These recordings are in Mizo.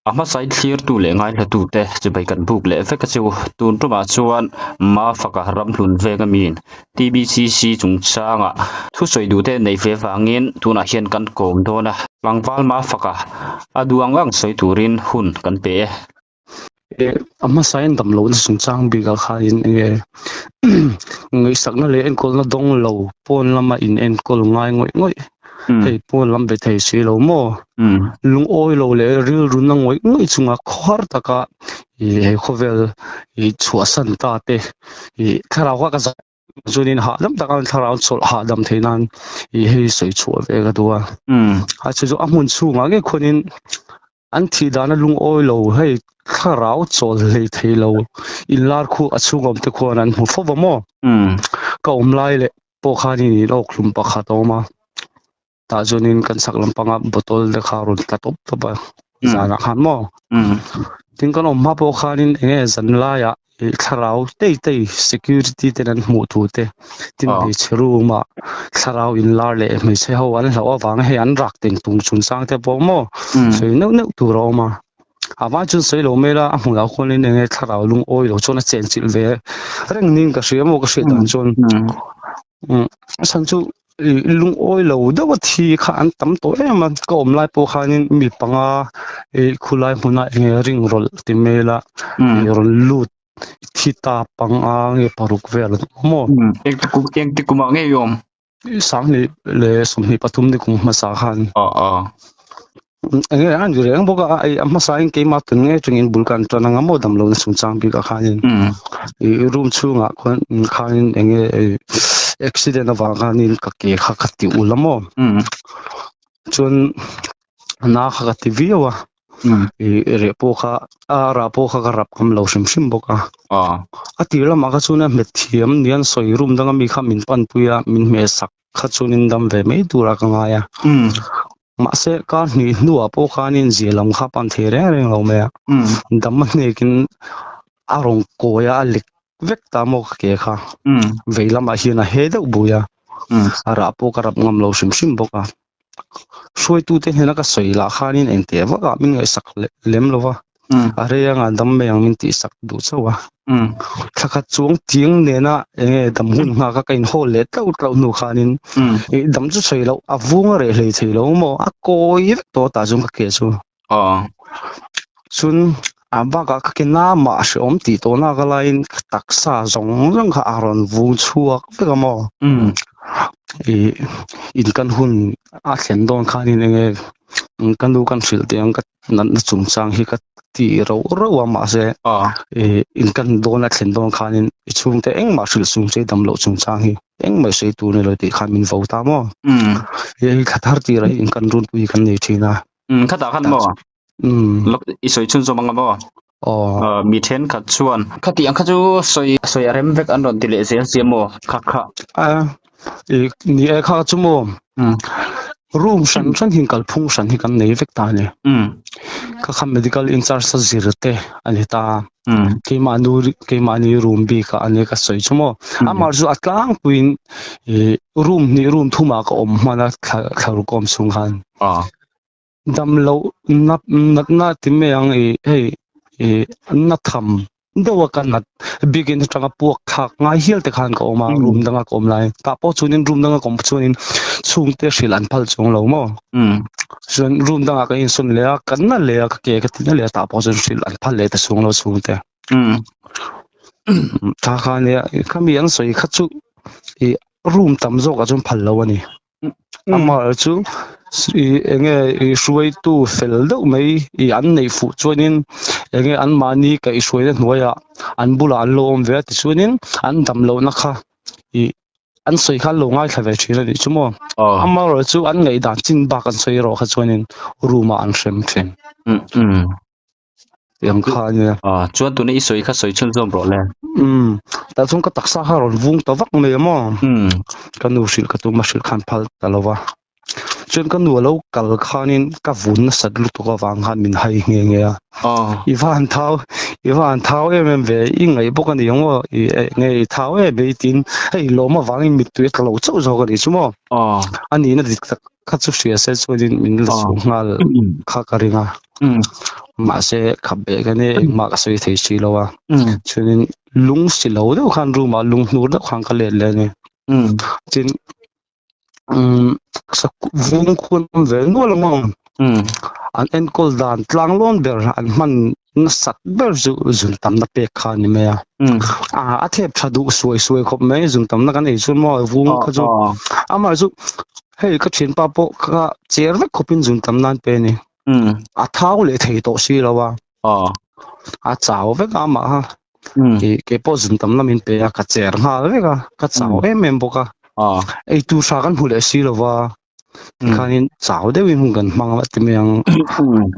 A hmasain thlirtu leh ngaihlatute chibai kan buk leh vek a chu. Tun tumah chuan Mafaka Ramhlun veng amiin TBCC chungchanga thusawi duhte neih ve vangin tunah hian kan kawm dawn a. Tlangval Mafaka a duh ang ang sawi turin hun kan pe e. A hmasain damlohna chungchang bikah khanin enge ngaihsakna leh enkawlna dawng lo pawn lama inenkawl ngai ngawih ngawih hei pawn lam be thei si lo maw lungawi lo leh rilru na ngawih ngawih chunga khawhar taka ih he khawvel ih chhuahsan ta te ih thlarau kha ka zah chuanin hahdam taka thlarau chawlh hahdam theih nan ih hei sawi chhuah ve ka duh a a chu chu a hmun chhungah ngei khuanin An thih dana lungawi lo hei thlarau chawl hlei thei lo inlar khu a chhung awm te khuan an hmu fo va maw? Ka awm lai leh pawh khanin in awk hlum pakhat a awm a, tah chuanin kan chhak lampanga bottle te kha a rawn tla tawp tawp a zanah khan maw? Tin kan awm hma pawh khanin eng nge zan laiah Ih thlarau tei tei security ten an hmuh thu te tin hmeichhe room ah thlarau in lar leh hmeichhe ho an hlauh avang hei an rak teng tung chung chang te pawh maw sawi neuh neuh tur a awm a a vai chuan sawi lo mai la a hmunah khuan in enge thlarau lungawi lo chuan a chenchilh ve reng niin ka hria maw ka hriat dan chuan a chhan chu ih lungawi lo deuh a thi kha an tam tawh em a ka awm lai pawh khanin mi panga ih khulai hmuna enge ring rawlh ti mail a ih rawn lut thi ta panga nge paruk vel an awm maw. Engti kumah nge i awm? Sanghnih leh 23 ni kum hmasa khan. Enge an reng bawk a a hmasa in keimah tun nge chungin bul kan tan anga maw damlo na chungchang bik ah khanin ih room chhungah khuan khanin enge accident avang khanin ka ke kha ka ti ulh a maw chuan na kha ka ti viau a ih reh pawh kha a rah pawh kha ka rap ngam lo hrim hrim bawk a a tir lamah kha chuan a hmet thiam nia an sawi room danga mi kha min panpui a min hmeh sak kha chuanin dam ve mai turah ka ngai a. Mahse kar hnih hnuah pawh khanin zia lam kha pan thei reng reng lo mai a, dam a hnekin a rawn kawi a, a lek vek ta maw ka ke kha. Vei lamah hian a he deuh bui a, a rah pawh ka rap ngam lo hrim hrim bawk a. Hruaitute hnena ka sawi lah khanin engteh vakah min ngaihsak lem lo va. A rei anga dam mai ang min tihsak duh chauh a. Thla khat chuang tiang nena enge dam hun nghak a ka inhawl leh tlauh tlauh hnu khanin ih dam chu sawi loh a vung a reh hlei thei lo maw a kawi vek tawh tah chuan ka ke chu. Chun a bakah ka ke na mah hrehawm tih tawh nak alaiin ka taksa zawng zawng kha a rawn vung chhuak vek a maw. Ih in kan hun a thlen dawn khanin enge ka nu kan hrilh teh ang ka natna chungchang hi ka ti rauh rauh a mahse ih in kan dawn a thlen dawn khanin i chhungte engmah hrilh chung che dam loh chungchang hi engmah i sawi tur ni lo tih khan min vo ta maw hei thla thar tirah hi in kan runpui kan nei thin a khatah khan maw i sawi chhunzawm anga maw mi thenkhat chuan khatiang kha chu sawi sawi a rem vek an rawn ti leh zel sia maw kha kha ni e kha chu maw room hran hran hi kalphung hran hi kan nei vek ta a ni kha kha medical in charge a zir te a ni ta keimah nu keimahni room bik ah a ni ka sawi chu maw amah chu a tlangpuiin ih room hnih room thumah ka awm hman a thla thla ruk awm chhung khan. Dam loh nat natna ti mai ang ih hei ih na tham deuh a ka nat bikin atanga puak thlak ngai hial te khan ka awm a room danga ka awm lai tah pawh chuanin room danga ka awm chuanin chhungte hrilh an phal chuang lo maw chuan room dangah ka insawn leh a ka na leh a ka ke ka ti na leh a tah pawh chuan hrilh an phal leh ta chuang lo chhungte tah khan nia khami an sawi kha chu ih room tam zawkah chuan phal lo a ni. Amah chu ih enge ih hruaitu fel deuh mai ih an neih fuh chuanin enge anmahni kaihhruaina hnuaiah an bulah an lo awm ve a tichuanin an dam lohna kha ih an sawi kha an lo ngaithla ve thin a nih chu maw amaherawh chu an ngaihdan chin bak an sawi erawh kha chuanin room ah an hrem thin. Tiang kha a nia. Ah, chuan tuna i sawi kha sawi chhunzawm rawh le. Umm, tah chuan ka taksa kha rawn vung ta vak mai a maw. Umm. Ka nu hrilh ka tum a hrilh khan phal ta lo va. Chuan ka nu a lo kal khanin ka vun nasat lutuk avang khan min hai nghe nghe a. Aw. I va han thau, i va han thau em em ve, i ngaih bawk a ni ang aw, i nge i thau em em tiin hei lawm avangin mittui a tla lo chauh zawk a nih chu maw. Aw. A nihna dik tak. kha chu hria se chuanin min la chhuah nghal kha ka ring a. Mahse khap beh ka nia engmah ka sawi thei si lo a. Chuanin lung si lo deuh khan room ah lung hnur deuh khan ka let leh a ni. Tin vung khuan awm ve nual ang aw. An enkawl dan tlang lawn ber an hman nasat ber chu zun tamna pek kha a ni mai a. A thep tha duh suai suai khawp mai zun tamna kan ei chuan maw vung kha chu. Amah chu hei ka thianpa pawh kha cher vek khawpin zun tam nan pe a ni. A thau leh thei tawh si lo a. A chau vek a amah kha. Keipawh zun tam lam in pe a ka cher nghal vek a ka chau em em bawk a. Eitur tha kan hmu leh si lo va. Tikhanin chau deuhin hun kan hmang a ti mai ang.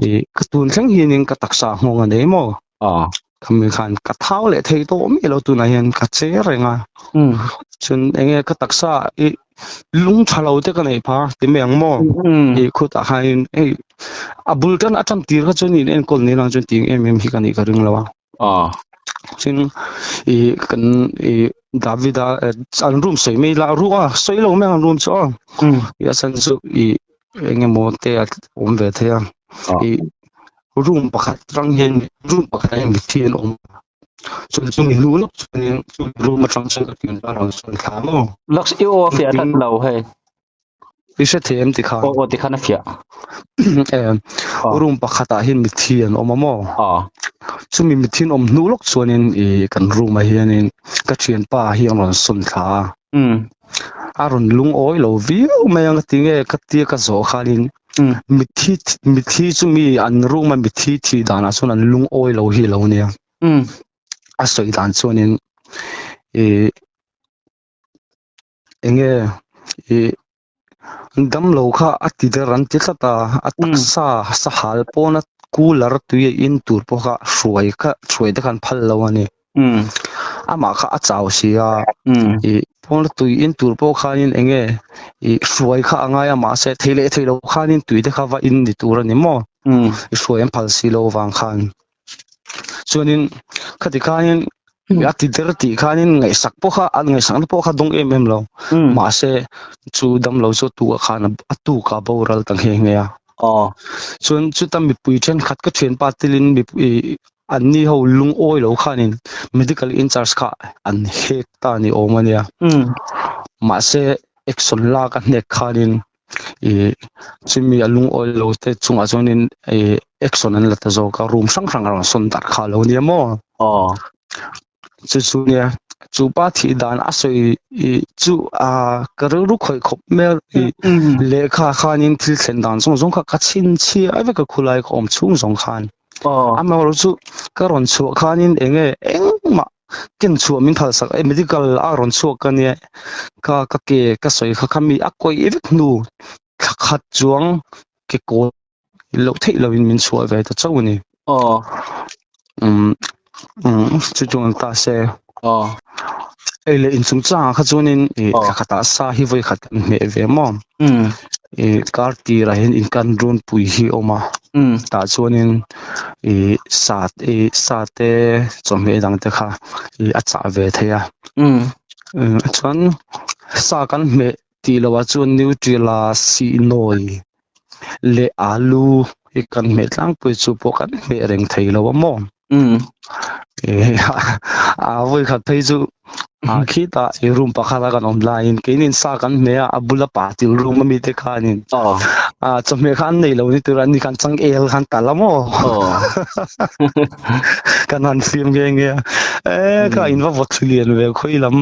Ih ka tun thleng hianin ka taksa nghawng a nei maw? Khami khan ka thau leh thei tawh miah lo tunah hian ka che reng a. Chuan eng nge ka taksa ih lung tha lo te ka neih phah ti mai ang maw? Ih khutah khanin hei a bul tan a tan tir kha chuan in enkawl ni lang chuan tih em em hi ka nih ka ring lo a. Chuan ih kan ih Davida an room sawi mai la ru a sawi lo mai ang room chu aw. Ih a chhan chu ih eng emaw te a awm ve thei a. Ih room pakhat atang hian room pakhat ah hian mitthi an awm a. Chuan chumi hnu lawk chuanin chumi room atang chuan ka thian pa rawn sawn thla maw. Lux i aw a fiah tlat lo hei. I hre thei em tikhan? Aw aw tikhan a fiah. Room pakhatah hian mitthi an awm a maw? Chumi mitthi an awm hnu lawk chuanin i kan room ah hianin ka thianpa hi a rawn sawn thla a. A rawn lungawi lo viau mai ang ka ti nge ka tia ka zawh khanin mitthi mitthi chumi an room a mitthi thih danah chuan an lungawi lo hi a lo nia. A sawi dan chuanin i Eng nge ih damlo kha a ti der an ti tlat a, a taksa sahal pawna cooler tui a in tur pawh kha hruai kha hruai te khan phal lo a ni. Amah kha a chau si a, ih pawna tui in tur pawh khanin eng nge ih hruai kha a ngai a mahse thei leh thei lo khanin tui te kha va in ni tur a ni maw? I hruai an phal si lo vang khan. Chuanin khati khanin a ti der tih khanin ngaihsak pawh kha an ngaihsakna pawh kha dawng em em lo. Mahse chu damlo chu a tukah khan a tukah boral ta nghe nghe a. Chuan chuta mipui thenkhat ka thianpa telin mipui anni ho lungawi lo khanin medical in charge kha an hek ta ni awm a nia. Mahse action lak a hnek khanin ih chumi a lungawi lo te chungah chuanin ih action an la ta zawk a room hrang hrang a rawn sawn darh kha a lo nia maw chu chu nia chu pa thih dan a sawi ih chu ah ka rilru khawih khawp mai a ih lehkha khanin thil thlen dan zawng zawng kha ka chhinchhiah vek a khulai ka awm chhung zawng khan amaherawhchu ka rawn chhuah khanin eng nge engmah Ken chhuah min phal sak e medical a rawn chhuak ka nia ka ka ke ka sawi kha kha mi a kawih vek hnu thla khat chuang ke kawl loh theih loh in min chhuah ve ta chauh a ni. Aw. Um um chu chuan ta se. Aw. Ei leh in chungchangah kha chuanin ih thla khatah sa hi vawi khat kan hmeh ve maw? Um. Ih kar tirah hian in kan runpui hi a awm a. Um. Tah chuanin ih sa ih sa te chawhmeh dang te kha ih a chah ve thei a chuan sa kan hmeh tih loh ah chuan nutella sihnawi leh alu hi kan hmeh tlangpui chu pawh kan hmeh reng thei lo a maw a vawi khat phei chu ah khitah ih room pakhat a kan awm laiin keinin sa kan hmeh a a bula pa til room ami te khanin ah chawhmeh kha an nei lo ni tur an ni khan changel khan tal a maw kan han fiam nghe nghe a e kha in va vawt thlu lian ve khawi lam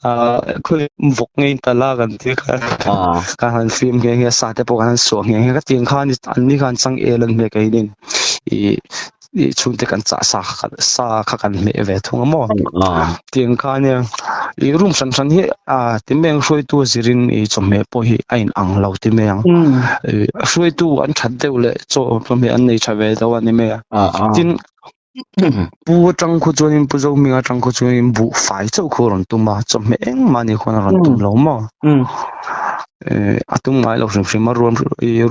ah khawi vawk nge in tal a kan ti kha kan han fiam nghe nghe a sa te pawh kan han suah nghe nghe a ka tiang khan an ni khan changel an hmeh keinin ih ih chhungte kan chah sa kha sa kha kan hmeh ve thung a maw tiang kha ania ih room hran hran hi ah ti mai ang hruaitu a zirin ih chawhmeh pawh hi a in ang lo ti mai ang ih hruaitu an that deuh leh chaw chawhmeh an nei tha ve deuh a ni mai a tin pu atang khu chuanin pu Zohminga atang khu chuanin buhfai chauh khu a rawn tum a chawhmeh engmah ni khuan a rawn tum lo maw a tum ngai lo hrim hrim a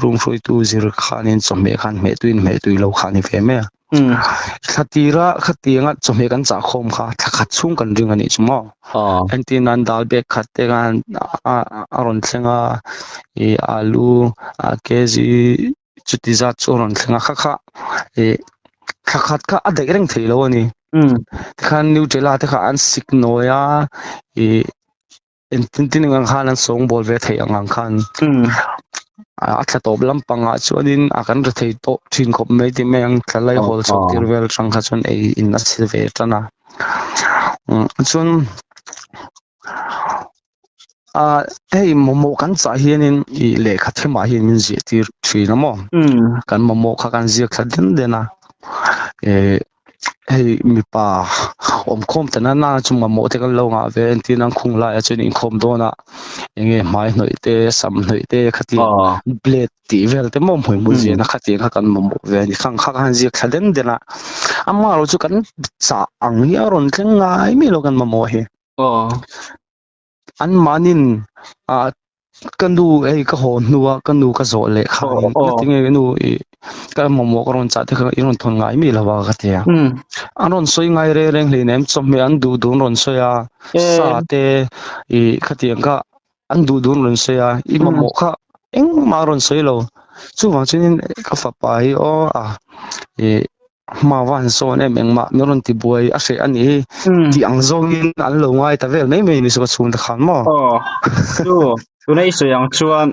room hruaitu zir khanin chawhmeh khan hmeh tuiin hmeh tui lo kha a ni ve mai a. Thla tira khatianga chawhmeh kan chah khawm kha thla khat chhung kan ring a nih chu maw. Entir nan dal bag khat te khan a rawn thleng a, ih alu kg chuti zat chu a rawn thleng a kha kha ih thla khat kha a daih reng thei lo a ni. Tikhan Nutella te kha an sik nawi a ih Engtin tin ang khan an sawngbawl ve theih ang ang khan a thla tawp lampangah chuanin a kan ri thei tawh thin khawp mai tih mai ang thla lai hawl chhuak tir vel atang kha chuan ei in a chhe ve tan a chuan ah hei mamawh kan chah hianin ih lehkha themah hian min ziah tir thin a maw kan mamawh kha kan ziak thla den den a eh. Hei mipa awmkhawm ta nana chu mamawh te kan lo ngah ve entir nan khung laiah chuan inkhawm dawn a enge hmai hnawih te sam hnawih te khatiang blade tih vel te maw hmuihmul ziahna khatiang kha kan mamawh ve a ni khang kha khan ziak thla den den a amah erawh chu kan chah ang hi a rawn thleng ngai mai lo kan mamawh hi. An mahnin ah ka nu hei ka haw hnua ka nu ka zawh leh kha tinge ka nu ih ka mamawh ka rawn chah te kha i rawn thawn ngai mi lo a ka ti a. An rawn sawi ngai reng reng hleinem chawhmeh an duh duh an rawn sawi a sa te ih khatiang kha an duh duh an rawn sawi a i mamawh kha engmah a rawn sawi lo. Chuvang chuanin ka fapa hi aw a ih Hma va han sawn em engmah min rawn ti buai a hreh a nih hi tih ang zawngin an lo ngai ta vel mai mai ni chu ka chhung te khan maw. Aw chu tuna i sawi ang chuan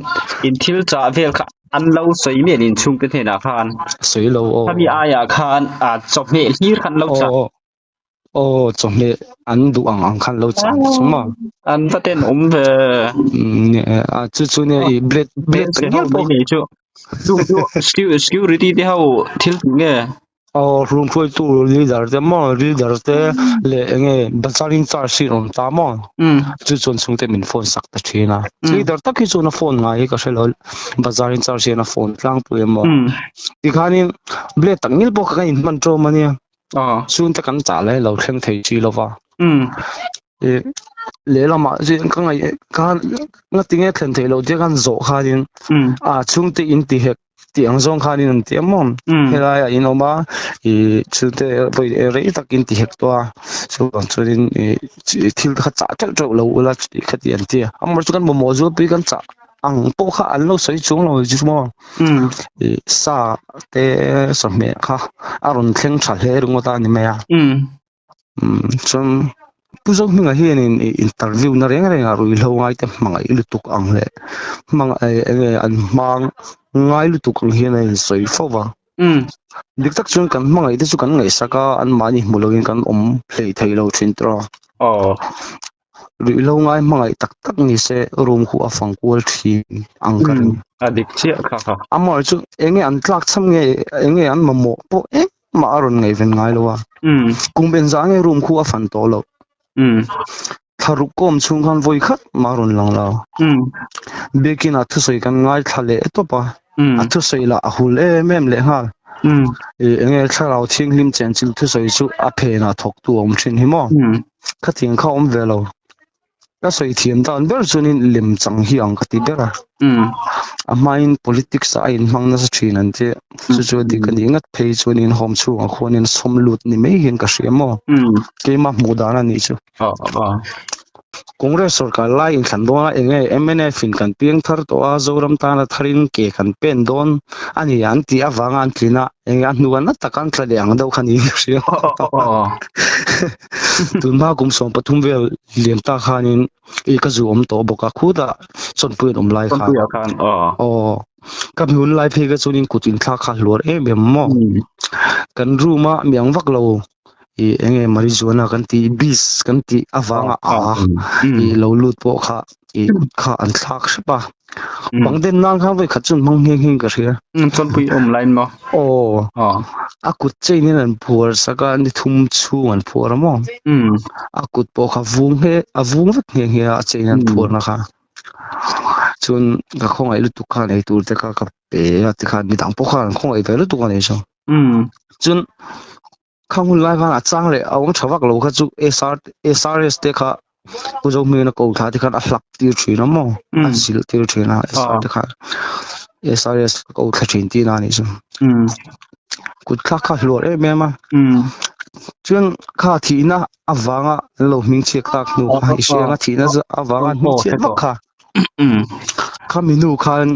in thil chah vel kha an lo sawi miah in chhungte hnenah khan. Sawi lo aw. Khami aiah khan chawhmeh hlir khan lo chah. Aw aw chawhmeh an duh ang ang khan lo chah ni chu maw. An va ten awm ve. Chu chu nia i blade blade tak ngial pawh. Chu chu security te ho thil tih nge. Aw room hruaitu leader te maw leader te leh enge bazar in charge hi an awm ta maw chu chuan chhungte min phone sak ta thin a leader tak hi chuan a phone ngai hi ka hre lo bazar in charge hian a phone tlangpui a maw tikhanin blade tak ngial pawh kha kan inhman tawm a nia. Chhungte kan chah lai lo thleng thei si lova. Lehlamah chuan ka ngaih khan ngatinge thlen theih loh tia khan zawh khanin a chhungte in ti hek tih ang zawng khanin an ti a maw. Helaiah in awm a ih chhungte vawi rei tak in ti hek tawh a chuvang chuanin ih thil kha chah teuh teuh lo ula tih kha ti an ti a. Amaherawhchu kan mamawh zualpui kan chah ang pawh kha an lo sawi chuang lo chu maw ih sa te sawhmeh kha a rawn thleng tha hle ringawt a ni mai a chuan Pu Zohminga hianin ih interview na reng reng ah ruihhlo ngai te hmangaih lutuk ang leh hmangaih eng nge an hmang ngai lutuk ang hian a insawi fo va dik tak chuan kan hmangaih te chu kan ngaihsak a anmahni hmu lovin kan awm hlei thei lo thin tawh a. Ruihhlo ngai hmangaih tak tak ni se room khu a fang kual thin ang ka ring. A dik chiah kha kha. Amaherawhchu chu enge an tlak cham nge enge an mamawh pawh engmah a rawn ngaihven ngai lo a. Kum engzah nge room khu a fan tawh loh. Thlaruk kawm chhung khan vawi khat mah a rawn lang lo. Biakin a thusawi kan ngaithla leh tawp a. A thusawi lah a hul em em leh nghal. Enge thlarau thianghlim chenchilh thusawi chu a phenah thawktu a awm thin hi maw. Khatiang kha awm ve lo. Ka sawi thiam dan ber chuanin lem chang hi ang ka ti ber a. A hmain politics ah a inhmang nasa thin an ti. Chu chu a dik a nih ngat phei chuanin home chhungah khuanin sawm lut ni mai hian ka hria maw. Keimah hmuh dan a nih chu. Congress sorkar lai inthlan dawn a enge mnf in kan piang thar tawh a Zoram tana tharin ke kan pen dawn a ni an tih avanga an tlin a enge a hnuah na taka an tla leh ang deuh kha niin ka hria. Tunhma kum 13 vel lian ta khanin i ka zu awm tawh bawk a khutah chawnpui an awm lai khan. Aw ka mi hun lai phei kha chuanin kut inthlak kha a hluar em em maw. Kan room a miang vak lo. Ih enge marijuana kan tih bees kan tih avanga a ih lo lut pawh kha ih kut kha an thlak hrep a bang den nan khan vawi khat chu an hmang nghe nghe in ka hria chawnpui awm lai in maw aw a kut chain in an phuar sak a ni thum chhung an phuar a maw a kut pawh kha vung he a vung vek nghe nghe a chain an phuar na kha chuan ka khawngaih lutuk khan eitur te kha ka pe a tikhan midang pawh khan an khawngaih ve lutuk a ni chu chuan Khang hun lai khan a chang leh a awm tha vak lo kha chu SR SRS te kha Pu Zohmingin a ko thla te khan a hlap tir thin a maw a zilh tir thin a SR te khan SRS a ko thla thin tihna a nih chu. Kut thlak kha hluar em em a. Chuan kha thihna avanga an lo hmingchhiat tak hnu kha i hria anga thihna avanga hmingchhiat vak kha. Khami hnu khan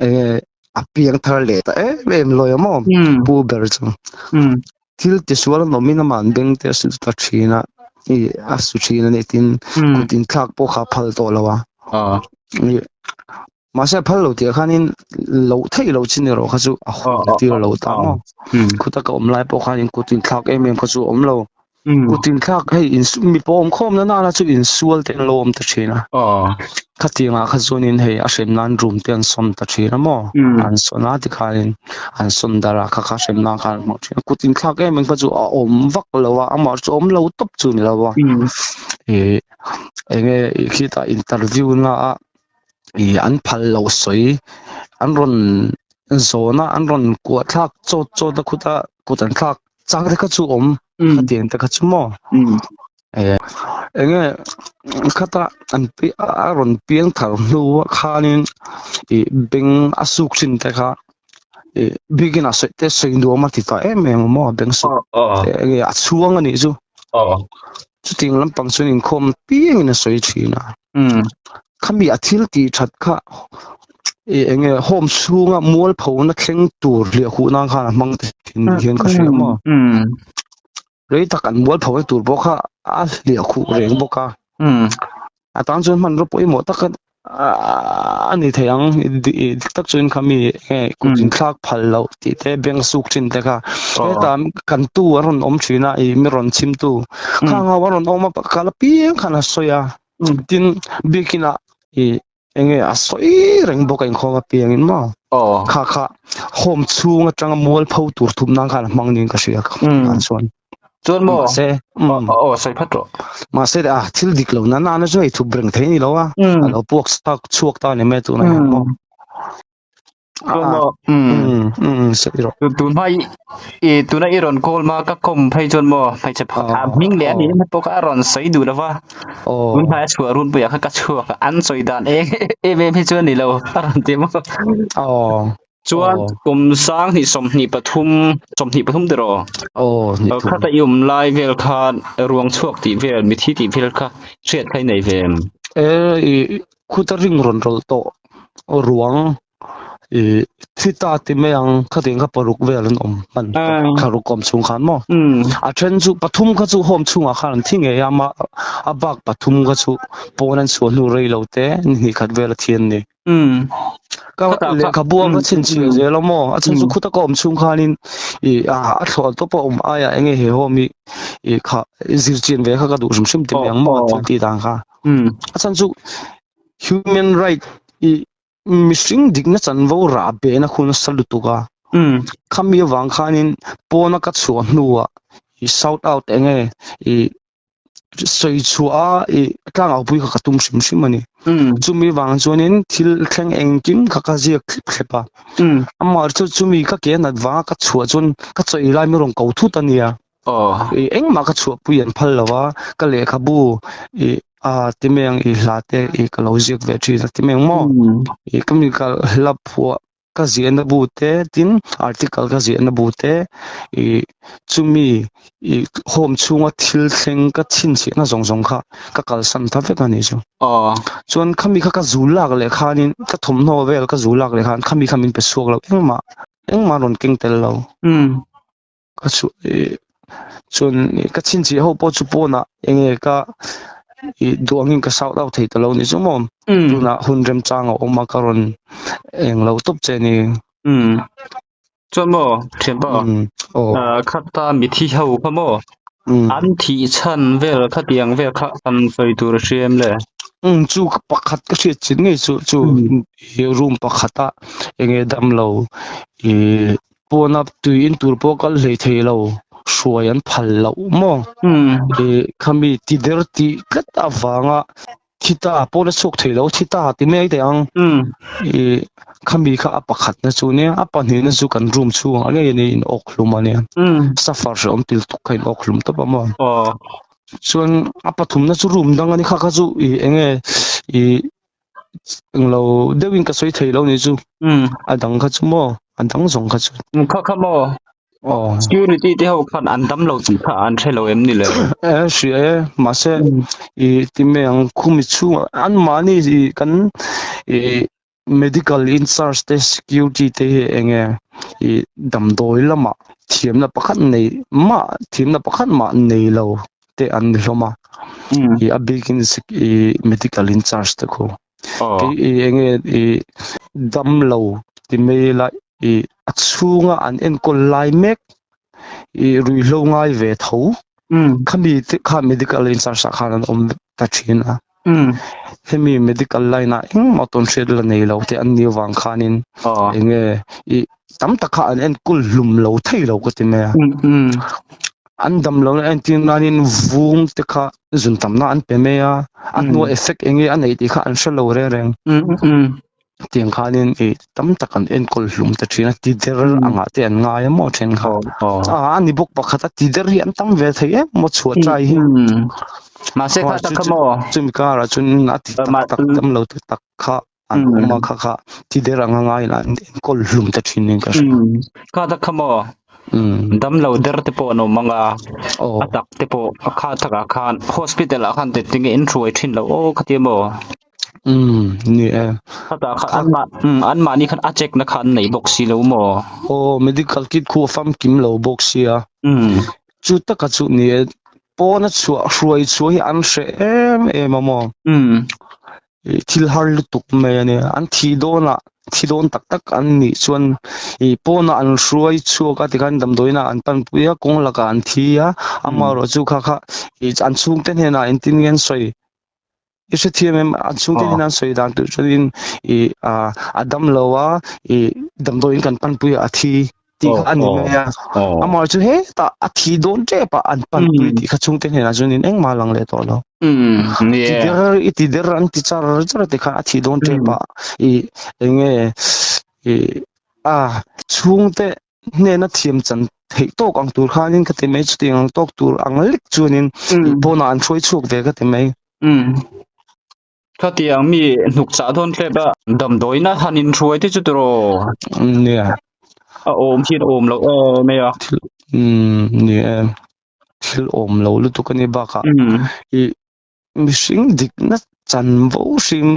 enge a piang thar leh ta em em lawi a maw pu ber chu. Thil tisual an awmin amah an beng te a su ta thin a, i a su thin a ni tin kut inthlak pawh kha a phal tawh lo a. Mahse a phal lo tih ah khanin loh theih loh chin erawh kha chu a hun tir lo ta maw. Khuta ka awm lai pawh khanin kut inthlak em em kha chu a awm lo. Kut inthlak hei mipa awm khawm na nana chu insual te an lo awm ta thin a. Khatiang ah kha chuanin hei a hrem nan room te an sawn ta thin a maw. An sawn a tikhanin an sawn darh a kha kha hrem nan khan an hmang thin a. Kut inthlak em em kha chu a awm vak lo a, amah chu a awm lo tawp chu a ni lo a. Eng nge khitah interview na ah ih an phal loh sawi an rawn zawn a an rawn kuah thlak chawt chawt a khuta kut an thlak chang te kha chu awm khatiang te kha chu maw eh eng nge khata an a rawn piang thar hnu ah khanin ih beng a suk thin te kha ih bikin a sawi te sawi nuam a ti ta em em a maw beng suk eng nge a chhuang a nih chu. Chutiang lampang chuan inkhawm piangin a sawi thin a. Khami a thil tih that kha ih eng nge home chhunga mualphona thleng tur hliah huh nan khan a hmang ta thin ni hian ka hria maw. Rei tak an mualphona tur pawh kha a hliah khuh reng bawk a. A tan chuan hmanraw pawimawh tak a ni thei ang dik tak chuan kha mi nge kut inthlak phal loh tih te bank suk thin te kha heta kan tu a rawn awm thin a ih mi rawn chhim tu khang ho a rawn awm a kal apiang khan a sawi a tin biakin ah ih enge a sawi reng bawk a inkhawm apiangin maw kha kha home chhung atanga mualpho tur thum nan khan a hmang niin ka hria kha chuan. Chuan maw? Mahse, um, aw, sawi phat rawh. Mahse, a thil dik lo na na chu hei thup reng thei ni lo a. A lo puak chak chhuak ta ni mai tunah hian maw. Chuan maw? Um, um, sawi rawh. Tun hma i tuna i rawn call ma ka kom phei chuan maw hmeichhe pakhat a hming leh a nih na pawh kha a rawn sawi duh lova. Tun hma a chhuah runpui ah kha ka chhuak a, an sawi dan eng em em hi chu a ni lo a rawn ti maw. Aw. Chuan kum sang hnih 23 23 tiraw? Aw, hnih thum. Khata i awm lai vel khan ruang chhuak tih vel, mithi tih vel kha hriat kha i nei ve em? E, i khuta ring rawn rawlh tawh ruang i thi ta ti mai ang khatiang kha paruk vel an awm hman thlaruk awm chhung khan maw? A then chu pathum kha chu home chhungah khan an thi ngei a, amah a bak pathum kha chu pawn an chhuah hnu rei lo te ni hnih khat vel a thi an ni. Ka lehkhabu a va chhinchhiah zel a maw? A chhan chu khuta ka awm chhung khanin i a thlawh tawp a awm aiah eng nge he home hi i kha zirchian ve kha ka duh hrim hrim ti mai ang maw thil tih dan kha. A chhan chu human right i mihring dikna chanvo rah behna khu nasa lutuk a. Khami avang khanin pawna ka chhuah hnuah i shout out eng nge i sawi chhuah a i tlangau pui kha ka tum hrim hrim a ni. Chumi vang chuanin thil thleng engkim kha ka ziak thlep thlep a. Amah chu chumi ka ke nat vanga ka chhuah chuan ka chawih lai min rawn ko thut a nia. I engmah ka chhuah pui an phal lo a, ka lehkhabu i a ti mai ang i hla te i ka lo ziak ve thin a ti mai ang maw. I ka mi ka hla phuah ka ziahna bu te tin article ka ziahna bu te ih chumi ih home chhunga thil thleng ka chhinchhiahna zawng zawng kha ka kalsan ta vek a ni chu. Chuan khami kha ka zul lak leh khanin ka thawmhnaw vel ka zul lak leh khan khami kha min pe chhuak lo engmah engmah an rawn keng tel lo. Ka chhuah ih chuan ka chhinchhiah ho pawh chu pawnah eng nge ka ih duh angin ka shout out thei ta lo ni chu maw tunah hun remchang a awm a ka rawn eng lo tawp che ni. Chuan maw thianpa khata mithi ho kha maw an thih chhan vel khatiang vel kha kan sawi tur a hria em le? Chu pakhat ka hriat chin ngei chu chu room pakhata eng nge damlo ih Pawna tui in tur pawh kal hlei thei lo, hruai an phal loh maw? Ih khami ti der tih tlat avanga thi ta pawna chhuak thei lo thi ta ti mai teh ang. Ih khami kha a pakhatna chu nia, a pahnihna chu kan room chhungah ngei a ni in awk hlum a nia. Suffer hrehawm til tuk kha in awk hlum tawp a maw? Chuan a pathumna chu room dang a ni kha kha chu ih eng nge ih Englo deuhin ka sawi thei lo ni chu. A dang kha chu maw? A dang zawng kha chu. Kha kha maw? Aw. Security te ho khan an dam lo tih kha an hre lo em ni le? E hria e, mahse i ti mai ang khumi chhungah anmahni i kan i medical in charge te security te hi eng nge i damdawi lamah thiamna pakhat nei mah thiamna pakhat mah nei lo te an ni hlawm a, i a bikin i medical in charge te khu. Kei i eng nge i dam lo ti mai ila i a chhunga an enkawl lai mek i ruihhlo ngai ve tho khami te kha medical in charge ah khan an awm ta thin a hemi medical line ah engmah tawn hriat la nei lo te an nih avang khanin eng nge i tam tak kha an enkawl hlum lo thei lo ka ti mai a an dam lohna entir nanin vung te kha zun tamna an pe mai a a hnua effect eng nge a neih tih kha an hre lo reng reng tiang khanin ih tam tak an enkawl hlum ta thin a ti der angah te an ngai a maw then kha a a ni bawk pakhat a ti der hi an tam ve thei em maw chhuah trai hi mahse kha tak kha maw chumi karah chuan a ti tak tak tam lo te tak kha an awm a kha kha ti der anga ngaiin an enkawl hlum ta thin niin ka hria. Kha tak kha maw dam lo der te pawh an awm ang a, a tak te pawh a kha takah khan hospital ah khan tinge in hruai thin lo aw khatia maw. Ni e. Khatah khan an mah an mahni khan a check na kha an nei bawk si lo maw. Aw medical kit khu a famkim lo bawk sia. Chu taka chu ni e pawna chhuah hruai chhuah hi an hreh em em a maw. Ih thil har lutuk mai a nia an thih dawnah thi dawn tak tak an nih chuan ih pawnah an hruai chhuak a tikhan damdawiinah an panpui a kawng lakah an thi a amaherawh chu kha kha ih an chhungte hnenah engtin nge an sawi i hrethiam em an chhungte hnenah an sawi dan tur chuanin ih ah a dam lo a ih damdawiin kan panpui a a thi. tih kha a ni mai a amah chu hetah a thi dawn tep a an pan pui tih kha chhungte hnenah chuan in engmah a lang leh tawh lo ti der i ti der an ti char char te khan a thi dawn tep a i enge i a chhungte hnena thiam chan theih tawk ang tur khanin ka ti mai chutiang ang tawk tur ang lek chuanin pawnah an hruai chhuak ve ka ti mai. Khatiang mi hnuk chah dawn tlep a damdawiina han inhruai te chu tiraw? Nia. A awm hian awm loh em mai a. Thil umm ni e. Thil awm lo lutuk a ni bakah i mihring dikna chanvo hrim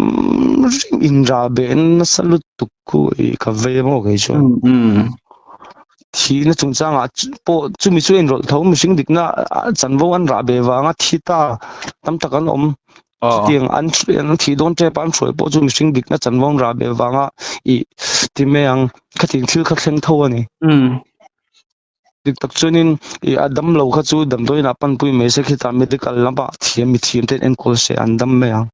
hrim inrahbeh nasa lutuk khu i ka vei emaw kei chuan. Thihna chungchangah pawh chumi chu a inrawlh tho mihring dikna chanvo an rahbeh vanga thi ta tam tak an awm. Chutiang an an thih dawn tep a an hruai pawh chu mihring dikna chanvo an rah beh vanga ih ti mai ang khatiang thil kha thleng tho a ni. Dik tak chuanin ih a dam lo kha chu damdawiin ah panpui mai se khitah medical lamah thiam mi thiam ten enkawl se an dam mai ang.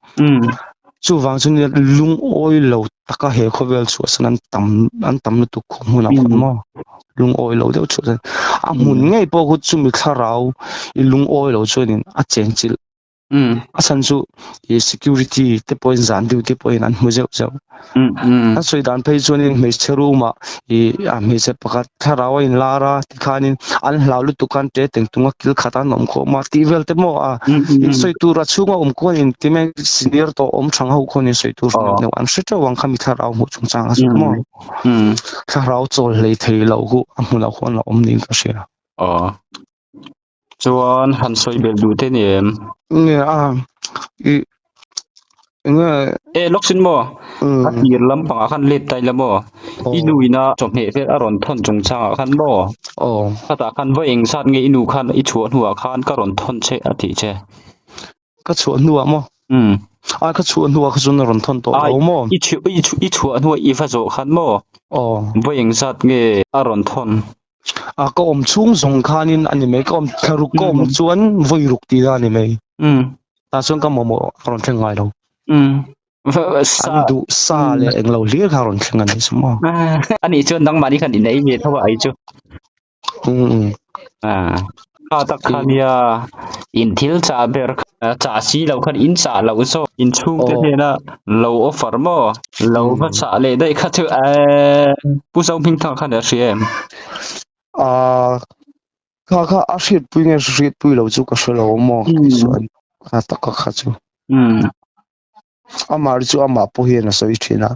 Chuvang chu nia lungawi lo taka he khawvel chhuahsan an tam an tam lutuk khawp hmunah khawn maw lungawi lo deuh chhuahsan a hmun ngei pawh khu chumi thlarau i lungawi lo chuanin a chenchilh A chhan chu ih security te pawhin zan duty pawhin an hmu zeuh zeuh. An sawi dan phei chuanin hmeichhe room ah ih a hmeichhe pakhat thlarau a inlar a tikhanin an hlau lutuk khan ṭe teng tung a kil khat a an awm khawm a tih vel te maw a insawi tur a chhunga awm khuan in ti mai senior tawh awm thang ho khuan insawi tur neuh neuh an hre ṭeuh ang kha mi thlarau hmuh chungchang a sawi maw. Thlarau chawl hlei thei loh khu a hmunah khuan a awm niin ka hria. Chuan han sawi belh duh te ni em? Nge a i nge E lawk sin maw? A tir lampangah khan let ta ila maw? I nu ina chawhmeh vel a rawn thawn chungchangah khan maw? Aw. Khatah khan vawi eng zat nge i nu khan i chhuah hnuah khan ka rawn thawn che a tih che? Ka chhuah hnuah maw? A ka chhuah hnuah kha chuan a rawn thawn tawh lo maw? I i chhuah hnuah i va zawh khan maw? Aw. Vawi eng zat nge a rawn thawn? A ka awm chhung zawng khanin a ni mai, ka awm thla ruk ka awm chuan vawi ruk tih a ni mai. Tah chuan ka mamawh a rawn thleng ngai lo. An duh sa leh englo hlir kha a rawn thleng a ni chu maw? Anih chuan nangmahni khan in ei ve tho a ei chu. Kha tak kha nia in thil chah ber chah si lo khan in chah loh zawk in chhungte hnena lo offer maw lo va chah leh daih kha chu eee Pu Zohmingthanga khan a hria em? Kha kha a hriatpui nge hriatpui lo chu ka hre lo maw chuan kha taka kha chu amah chu amah pawh hian a sawi thin a.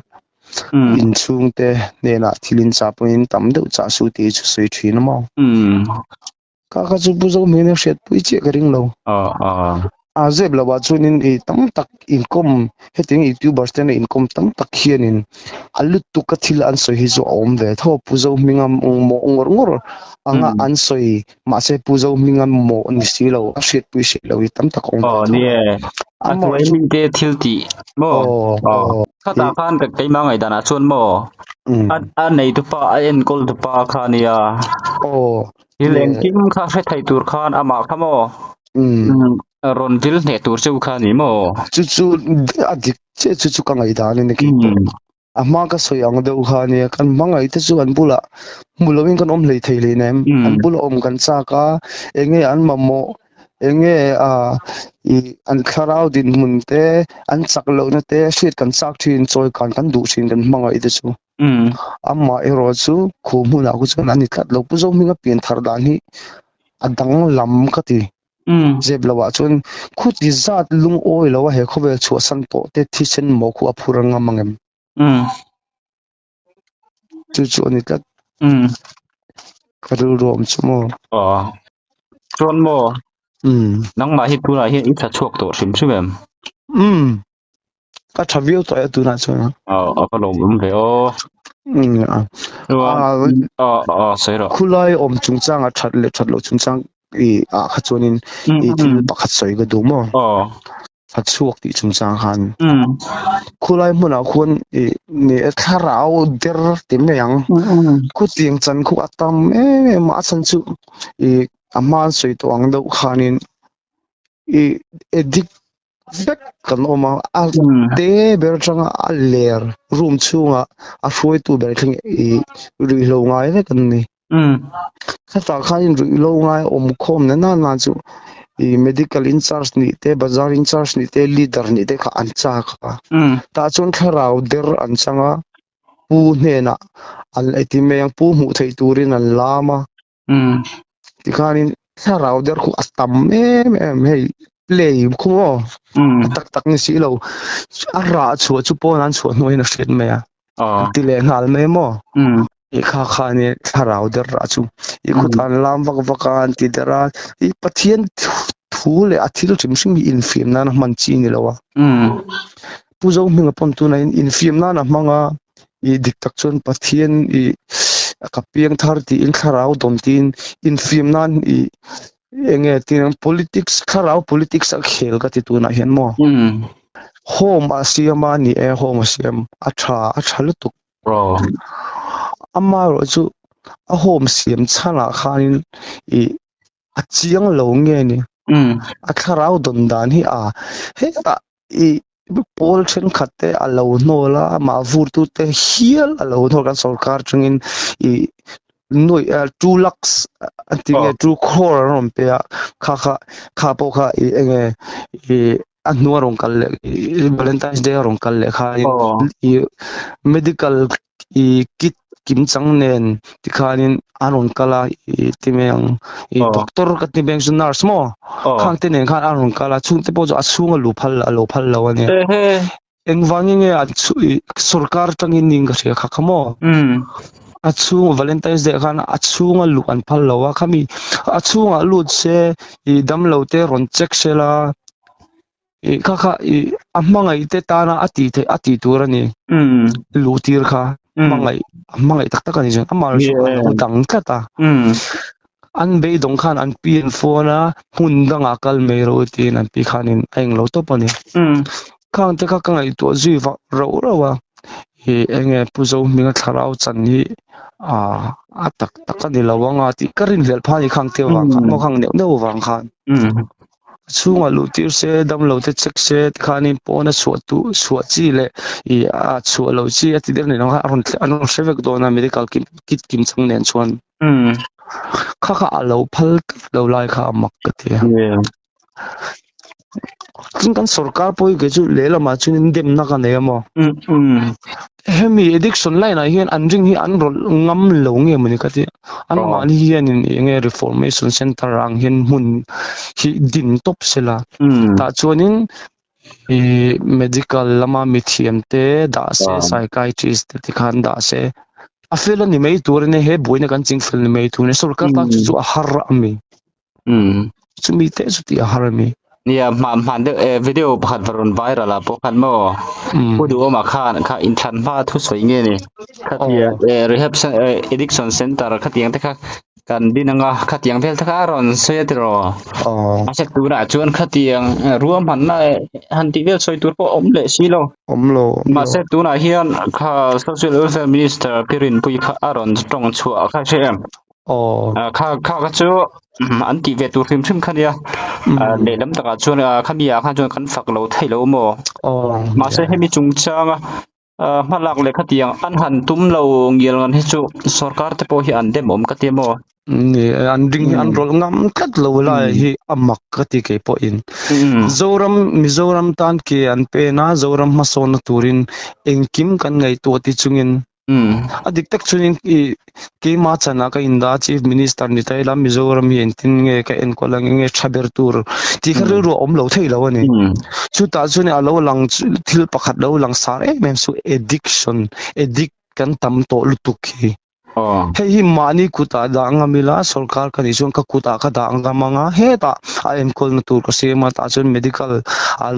In chhungte hnenah thil in chah pawhin tam deuh chah suh tih hi chu sawi thin a maw? Kha kha chu Pu Zohmingin a hriatpui chiah ka ring lo. A zep lo ah chuanin i tam tak inkawm hetiang youtubers te inkawm tam tak hianin a lutuk a thil an sawi hi chu a awm ve tho a Pu Zohminga mawh ngawr ngawr anga an sawi mahse Pu Zohminga mawh ni si lo a hriatpui hreh lo hi tam tak a awm ve tho. Aw ni e, a hnuai mite thil tih maw? Aw khatah khan keimah ngaihdanah chuan maw a neitupa a enkawl tupa kha a nia. Aw. Thil engkim kha hre thei tur khan amah kha maw? Rawn vil hneh tur cheu kha a ni maw? Chu chu a dik chiah chu chu ka ngaihdan a ni kei pawh. A hma ka sawi ang deuh kha a nia, kan hmangaih te chu an bulah hmu loin kan awm hlei thei hlei nem. An bula awm kan chak a, eng nge an mamawh, eng nge ih an thlarau dinhmun te, an chak lohna te hriat kan chak thin, chawi kan kan duh thin kan hmangaih te chu. Amah erawh chu khu hmunah khu chuan a ni tlat lo. Pu Zohminga pian thar dan hi a danglam ka ti. Zep loh ah chuan khuti zat lungawi lo a he khawvel chhuahsan tawh te thisen maw khu a phur a ngam ang em? Chu chu a ni tlat. Ka rilru awm chu maw? Aw. Chuan maw? Nangmah hi tunah hian i tha chhuak tawh hrim hrim em? Ka tha viau tawh e tunah chuan. Aw a va lawmawm ve aw. Chuan aw aw sawi rawh. Khulai awm chungchanga that leh that loh chungchang i ah kha chuanin i thil pakhat sawi ka duh maw? Aw. That chhuak tih chungchang khan. Khulai hmunah khuan i ni e thlarau der ti mai ang. Khutiang chan khu a tam em em a, a chhan chu i a hma an sawi tawh ang deuh khanin i addict vek kan awm a, a te ber atanga a ler room chhungah a hruaitu ber thleng ih ruihhlo ngai vek an ni. Khatah khanin ruihhlo ngai awm khawm na na na chu ih medical in charge nih te bazar in charge nih te leader nih te kha an chak a, tah chuan thlarau der an chang a, pu hnenah an ti mai ang pu hmuh theih turin an lam a. Tikhanin thlarau der khu a tam em em hei play khu maw a tak tak ni si lo a rah chhuah chu pawn an chhuah hnuaiin a hriat mai a ti leh nghal mai maw i kha kha ni thlarau der rah chu i khut an lam vak vak a an ti der a i Pathian thu leh a thil hrim hrim hi infiam nana hman chi ni lo a Pu Zohminga pawn tunah in infiam nana hmang a i dik tak chuan Pathian i ka piang thar tiin thlarau dawn tiin infiam nan i eng nge tih ang politics thlarau politics a khel ka ti tunah hian maw home a siam a ni e home a siam a tha a tha lutuk amaherawh chu a home siam chhanah khanin i a chiang lo nge ni a thlarau dawn dan hi a hetah i pawl thenkhat te a lo hnawl a amah vur tu te hial a lo hnawl kan sorkar atangin i nuaih two lakhs a ti nge two crore an rawn pe a kha kha kha pawh kha i eng nge i a hnua rawn kal leh valentine's day a rawn kal leh khain i medical i kit kim chang nen tikhanin an rawn kal a i ti mai ang i doctor ka ti mai ang chu nurse maw khang te nen khan an rawn kal a chhungte pawh chu a chhung a luh phal a lo phal lo a nia engvangin nge an chhu i sorkar atangin ning ka hria kha kha maw a chhung valentine's day khan a chhung a luh an phal lo a khami a chhungah lut se i damlo te rawn check sela Ih kha kha ih a hmangaih te tana a tih theih a tih tur a ni. Luh tir kha hmangaih a hmangaih tak tak a ni chuan amah chu a lo dang tlat a. An beidawng khan an pi an phone a hmun dangah kal mai rawh u tiin an pi khanin a englo tawp a ni. Khang te kha ka ngaihtuah zui vak rauh rauh a ih eng nge Pu Zohminga thlarau chan hi ah a tak tak a ni lo anga tih ka rinhlelh phah a ni khang te vang khan maw khang neuh neuh vang khan. A chhungah luh tir se damlo te check se tikhanin pawn a chhuah duh chhuah chi leh ih a chhuah loh chi a ti deuh nen ang kha a rawn an rawn hre vek dawn a medical kit kit kim chang nen chuan kha kha a lo phal tlat lo lai kha a mak ka ti a tin kan sorkar pawh hi kei chu lehlamah chuan demna ka nei a maw. Hemi addiction line ah hian an ring hi an rawlh ngam lo nge mawni ka ti an mahni hianin eng nge reformation center ang hian hmun hi din tawp sela tah chuanin I medical lama mithiam te dah se psychiatrist te tikhan dah se a fel a ni mai tur a nia he buaina kan ching fel ni mai tur a nia sorkar tan chu chu a har a mi chumi te chu tih a har a mi. Nia hman hman deuh eh video pakhat va rawn viral ah pawh khan maw Pu Duhawma khan kha inthlan hma thusawi nge ni khatiang eh rehab eh addiction center khatiang te kha Kan din anga khatiang vel te kha a rawn sawi a tiraw. Aw. Mahse tunah chuan khatiang ruahmanna han tih vel sawi tur pawh a awm leh si lo. Awm lo, awm lo. Mahse tunah hian kha Social Welfare Minister Pi Rinpuii kha a rawn tawng chhuah kha hre em? Aw. Kha kha kha chu an tih ve tur hrim hrim kha nia. Lehlam takah chuan khami ah khan chuan kan fak lo thei lo maw? Aw. Mahse hemi chungchanga Hmalak leh khatiang an han tum lo ngial ngan hi chu sorkar te pawh hi an dem awm ka ti maw? Ni e, an ring hi an rawlh ngam tlat lo lai hi a mak ka ti kei pawhin. Zoram, Mizoram tan ke an pen a, Zoram hmasawnna turin engkim kan ngaihtuah ti chungin a dik tak chuanin i Keimah chanah ka indah a, Chief Minister ni ta ila Mizoram hi engtin nge ka enkawl ang, enge tha ber tur tih kha rilru a awm lo thei lo a ni. Chutah chuan a lo lang thil pakhat lo lang sar em em chu addiction, addict kan tam tawh lutuk hi. Hei hi mahni kutah dah ngam ila sorkar ka nih chuan ka kutah ka dah ngam ang a, hetah a enkawlna tur ka siam a, tah chuan medical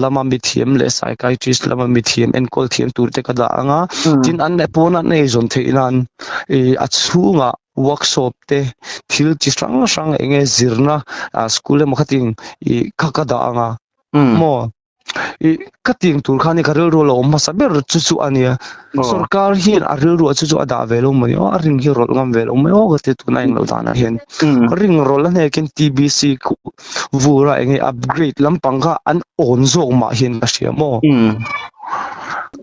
lama mithiam leh psychiatrist lama mithiam enkawl thiam tur te ka dah ang a, tin an pawn an eizawn theih nan ih a chhungah workshop te thil chi hrang hrang eng nge zirna ah school emaw khatin ih kha ka dah ang a maw ih ka tih tur khan ka rilru a lo awm hmasa ber chu chu a nia sorkar hian a rilru ah chu chu a dah ve lo maw aw a ring hi rawlh ngam ve lo mai aw ka ti tuna englo danah hian ring rawlh a hnekin T_B_C vur a eng nge upgrade lampang kha an awn zawk mah hian ka hria maw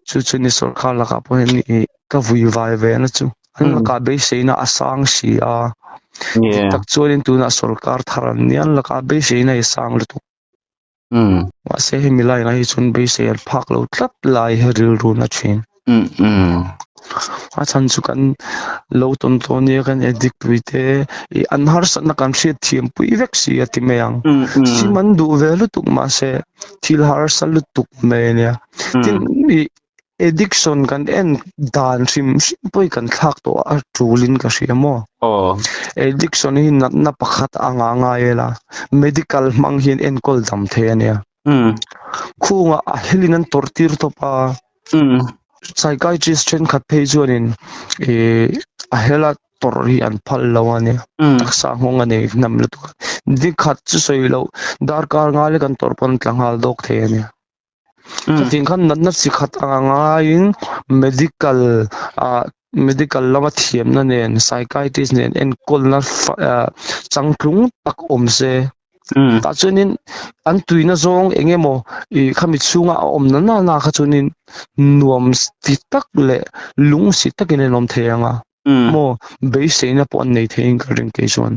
chu chu ni sorkar lakah pawh hian ih Ka vui vai ve na chu an lakah beiseina a sang si a, dik tak chuanin tunah sorkar thar an nia an lakah beiseina hi a sang lutuk. Mahse hemi line ah hi chuan beisei an phak lo tlat lai hi rilru na thin. A chhan chu kan lo tawn tawn nia kan addict pui te ih an harsatna kan hriat thiam pui vek si a ti mai ang. Sim an duh ve lutuk mahse thil harsa lutuk mai a nia. Tin ih Addiction kan en dan hrim hrim pawh hi kan thlak tawh a tulin ka hria maw? Aw. Addiction hi natna pakhat anga ngai ila medical hmang hian enkawl dam thei a nia. Khungah a helin an tawrh tir tawp a. Psychiatrist thenkhat phei chuanin ih a hela tawrh hi an phal lo a nia. Taksa nghawng a nei hnam lutuk a. Nikhat chu sawi loh darkar ngai lek an tawrh pawn an tla nghal dawk thei a nia. Chutiang khan natna chi khat anga ngaiin medical ah medical lama thiamna nen psychiatrist nen enkawlna ah changtlung tak awm se tah chuanin an tuina zawng eng emaw ih khami chhunga a awm na na na kha chuanin nuam ti tak leh lungsi takin an awm thei ang a maw beiseina pawh an nei theiin ka ring kei chuan.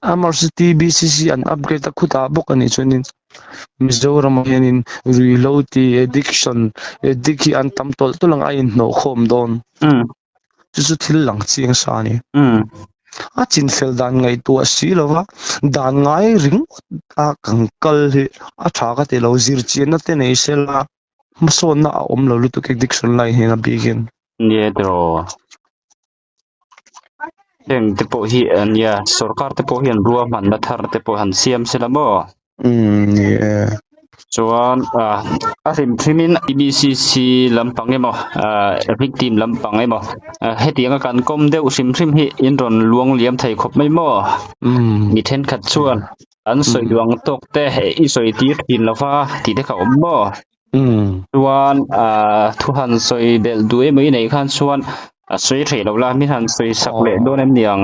Amaherawhchu TBCC an upgrade a khutah bawk a nih chuanin Mizoramah hianin ruihhlo tih addiction addict hi an tam tawlh tawlh ang a inhnawh khawm dawn. Chu chu thil lang chiang sa a ni. A chinfel dan ngaihtuah si lova dan ngai ringawt a kan kal hi a tha ka ti lo zirchianna te nei sela hmasawnna a awm lo lutuk addiction line hian a bikin. Nia tiraw. Heng te pawh hi a nia sorkar te pawh hian ruahmanna thar te pawh han siam se la maw? Umm ni e. Chuan ah a hrim hrimin E_B_C_C lampang emaw ah victim lampang emaw hetianga kan kawm deuh hrim hrim hi in rawn luang liam thei khawp mai maw? Umm. Mi thenkhat chuan an sawi duh ang tawk te i sawi tir thin lova tih te kha a awm maw? Chuan ah thu han sawi belh duh emaw i neih khan chuan a sawi theih loh la min han sawi sak leh dawn em ni ang?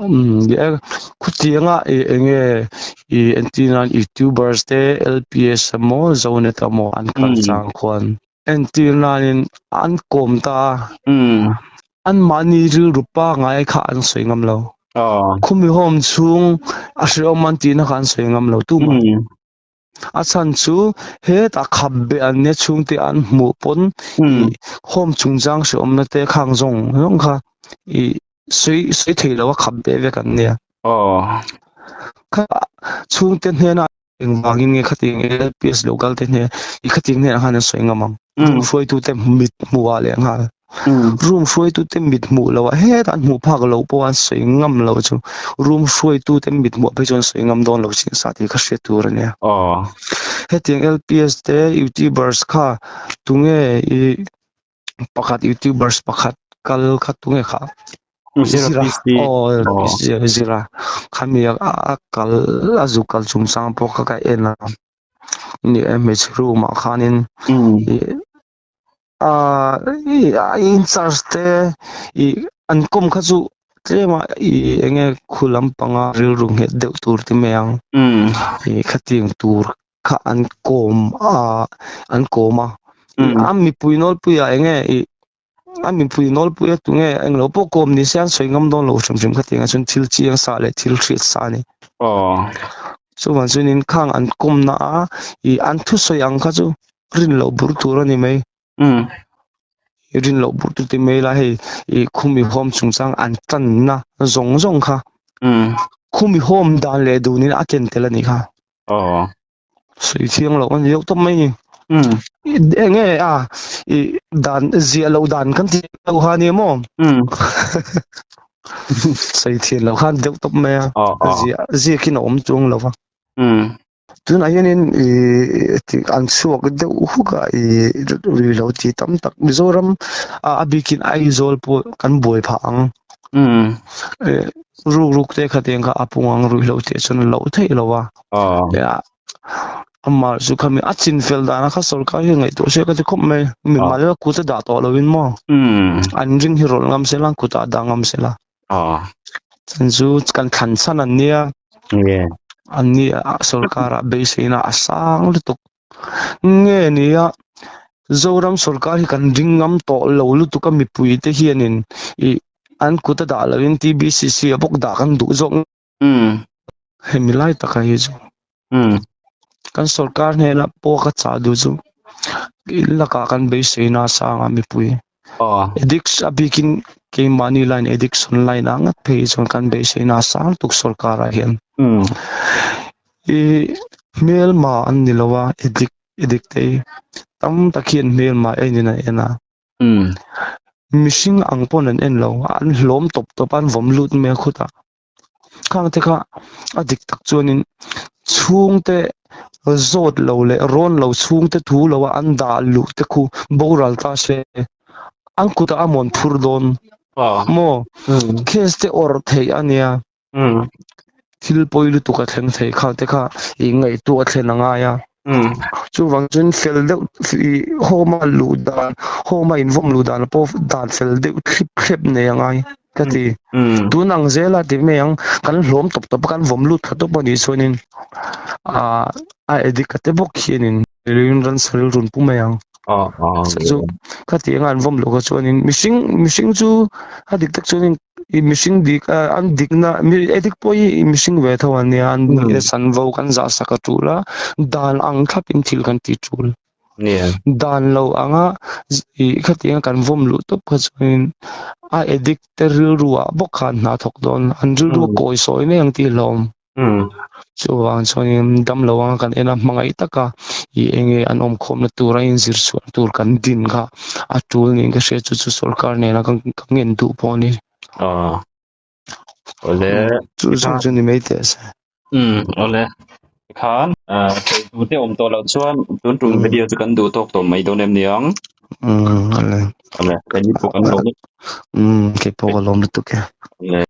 Umm ni e khutianga ih eng nge ih entir nan youtubers te L_P_S emaw zonet emaw an kal chang khuan entir nanin an kawm ta a anmahni rilru pangngai kha an sawi ngam lo khumi home chhung a hrehawm an tihna kha an sawi ngam lo tumah. A chhan chu hetah khap beh an nia chhungte an hmuh pawn ih home chungchang hrehawmna te khang zawng zawng kha ih sawi sawi thei lo a khap beh vek an nia. Kha chhungte hnena. Engvangin nge khatiang LPS lo kal te hne i khatiang hnenah khan an sawi ngam ang. Room hruaitute mit hmuhah leh nghal. Room hruaitute mit hmuh loh ah hetah an hmuh phak loh pawh an sawi ngam lo chu room hruaitute mit hmuh ah phei chuan an sawi ngam dawn lo chin sa tih kha hriat tur a nia. Hetiang LPS te youtubers kha tunge i pakhat youtubers pakhat kal kha tunge kha Zira Zira PC aw aw Zira khami a kal a zu kal chungchang pawh kha ka en a ni e hmeichhe room ah khanin a in charge te ih an kawm kha chu tlem a ih enge khu lampanga rilru nghet deuh tur ti mai ang ih khatiang tur kha an kawm a an kawm a a mipui nawlpuiah eng nge ih a mipui nawlpuia tunge englo pawh kawm ni se an sawi ngam dawn lo hrim hrim khatiang ah chuan thil chiang sa leh thil hriat sa a ni. Chuvang chuanin khang an kawmna a ih an thusawi ang kha chu rin loh bur tur a ni mai. Rin loh bur tur ti mai ila hei ih khumi home chungchang an tanna zawng zawng kha khumi home dan leh dunin a ken tel a nih kha. Sawi thiang loh a ni deuh tawp mai ni. Eng nge a i dan ziah loh dan kan tih loh kha a ni maw? Sawi thian loh khan deuh tawp mai a. Ziah ziakin a awm chuang lo va. Tunah hianin i an chhuak deuh huk a i ri lo ti tam tak Mizoram a bikin Aizawl pawh kan buai phah ang. Ruk ruk te khatiang kha a pung ang ruihhlo tih chuan a loh theih lo a. Amah chu khami a chin fel dana kha sorkar hian ngaihtuah se ka ti khawp mai. Mimal kut a dah tawh loin maw. An ring hi rawlh ngam sela kutah a dah ngam sela. Chan chu kan thlan chhan an nia. An ni a sorkarah beiseina a sang lutuk. Nge nia Zoram sorkar hi kan ring ngam tawh lo lutuk a mipui te hianin ih an kut a dah loin TBCC a bawk dah kan duh zawk. Hemi lai taka hi chu kan sorkar hnenah pawh ka chah duh chu in lakah kan beiseina a sang a mipui addict a bikin keimahni line addiction line ah ngat phei chuan kan beiseina a sang tuk sorkar ah hian ih hmelma an ni lo a addict addict te hi tam tak hian hmelma enin an en a. Mihring ang pawn an en lo an hlawm tawp tawp a an vawm lut mai a khutah. Khang te kha a dik tak chuanin chhungte zawt lo leh rawn lo chhungte thu lo a an dah luh te khu boral ta se an kutah a mawn phur dawn maw case te awrh theih a nia thil pawi lutuk a thleng thei khang te kha ih ngaihtuah a thlen a ngai a chuvang chuan fel deuh ih home a luh dan home a invawm luh dan pawh dan fel deuh thlip thlep nei a ngai. Ka ti. Tun ang zela ti mai ang, kan hlawm tawp tawp a, kan vawm lut thla tawp a nih chuanin ah a addict a te bawk hianin rilru ransa rilru an pu mai ang. Chu chu ka ti anga an vawm loh kha chuanin mihring mihring chu a dik tak chuanin ih mihring dik an dikna addict pawh hi mihring ve tho an nia, an sanvo kan zah sak a tul a, dan ang thlapin thil kan ti tul. Dan lo anga ih khatianga kan vawm luh tawp kha chuanin a addict te rilru ah bawk khan hna thawk dawn an rilru a kawi sawi mai ang tih hlawm. Chuvang chuanin dam lo anga kan en a hmangaih taka ih enge an awm khawmna tur a inzir chhuah tur kan din kha a tul niin ka hria chu chu sorkar nena ka ngen duh pawh a ni. Awle. Chu zawng chu ni mai teh se. Awle. Tikhan thei te awm tawh loh chuan tun tum video chu kan duh tawk tawh mai dawn em niang. Awle. Awle. Keini pawh kan lawm. Kei pawh ka lawm lutuk e. Awle.